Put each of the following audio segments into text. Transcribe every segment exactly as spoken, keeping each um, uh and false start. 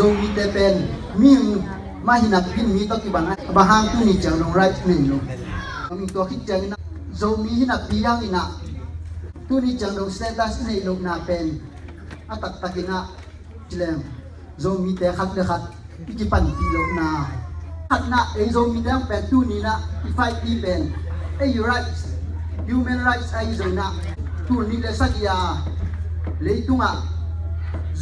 Zomite pen mi mah hi napi in mi tawh kibang a, bang hang tuni ciang dong rights nei lo. Hong tua khit ciangin ah Zomi hi napi hangin ah tuni ciang dong status i neih lohna pen a taktakin ah ci leng Zomite khat le khat i kipanpih lohna. Khatna, ei Zomite hong pen tuni in ah i fight ding pen ei rights, human rights ahi zongin ah tul nih le sagih a leitungah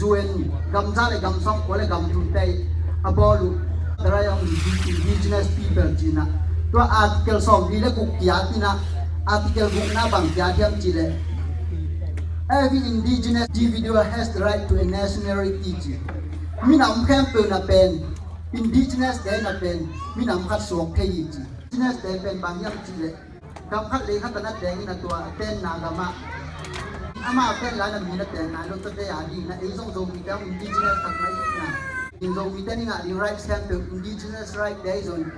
U N gam za le gam sawmkua le gam thumte a bawl uh the right of indigenous people ci-in ah, tua article sawmli le guk kiat in ah, article gukna bang kiat hiam cih leh every indigenous individual has the right to a nationality ci. Minam khempeuh in ah pen indigenous te in ah pen minam khat suak thei hi ci. Indigenous te pen bang hiam cih leh gam khat lei khat a na teng in ah tua a tenna gamah amau ten lai-in ah mi na teng nai lo, tua te a dingin ah ei zong Zomite hong indigenous khat mah i hihna. Zomite i ngah ding rights khempeuh indigenous right te ahi zongin,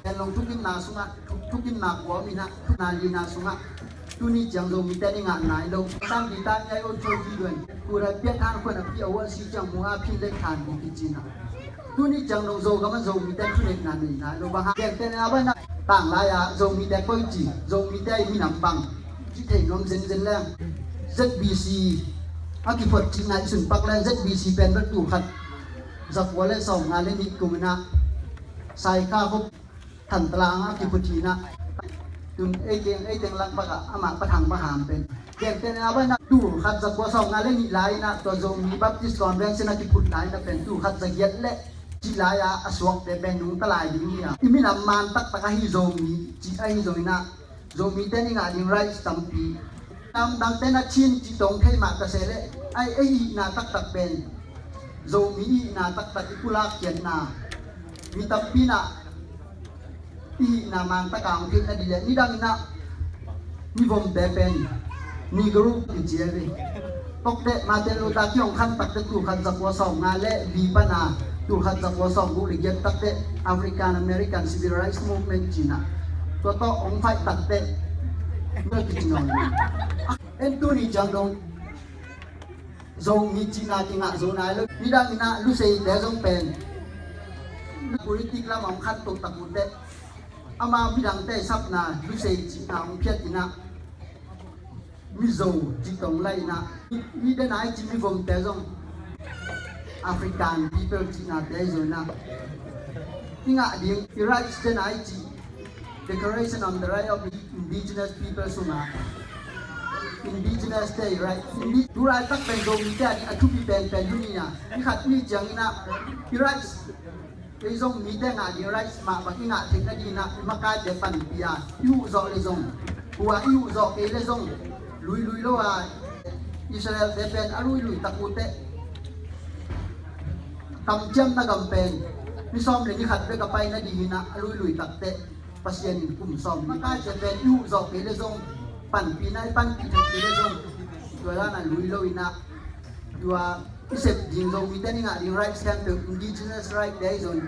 Panglong thukimna sungah, thukimna kua om in ah, thukimna lina sungah tuni ciang Zomite i ngah nai lo. Sang di tan ngai on choi di duan. Kurai piat han khuan a pi a wal si ciang mu a phin lek than bu kici in ah tuni ciang dong Zogam ah Zomite thuneihna nei nai lo. Bang hang, gentehna banah tanglai ah Zomite koi ci, Zomite i minam bang ci thei nuam zenzen leng Z B C a kiphot cihna i sunpak leng Z B C pen bel tul khat zakua le sawmnga le nih kum in ah Saikha khop Thantlang a kiphut hi in ah, tun ei teng, ei teng lak bak ah amah Pa Thang Pa Ham pen, gentehna banah tul khat zakua sawmnga le nih lai in ah tua Zomi Baptist Convention a kiphut lai in ah pen tul khat zagiat le cih lai-a a suakte pen nungta lai ding hi a, i minam man taktak ahi Zomi cih ahi zongin ah Zomite i ngah ding rights tampi. Nam dangte in ah Chin cih tawh thei mah ta se leh, ei, ei hihna taktak pen Zomi i hihna taktak i pulak khiatna, mi tampi in ah i hihna man tak a hong theihna ding leh nidang in ah mivomte pen Negro kici hi. Tok teh Martin Luther King hong khan tak teh tul khat zakua sawmnga le li pan a tul khat zakua sawmguk le giat tak teh African American Civil Rights Movement ci-in ah tua tawh hong fight tak teh Negro kici nawn lo. En tuni ciang dong Zomi cihna kingah zo nai lo. Nidang in ah Lusei te zong pen politik lam ah hong khantoh tak uh teh, ama midangte sapna Lusei cihna hong phiat in ah Mizo cih tawh hong laih in ah, mi, mi den a i ci mivomte zong African people cihnate ahi zongin ah i ngah ding i rights den a i ci Declaration on the Right of Indigenous People sungah Indigenous te i right, indi-, tu laitak pen Zomite a ding a thupi penpen hun hi a, ni khat ni ciangin ah i rights, ei Zomite ngah ding rights mah bang i ngah theihna dingin ah i makaite panpih a, i huh zawh le zong, hua i huh zawh kei le zong, luilui lo a, Israel te pen a luilui tak uh teh, kamciamna gam pen ni sawm le ni khat bek a paina dingin ah a luilui tak teh, Pasian in kum sawm makaite pen i huh zawh kei le zong, panpihna i panpih thei kei le zong, tua dan a lui lo in ah, tua i sep ding Zomite i ngah ding rights khempeuh indigenous right te ahi zongin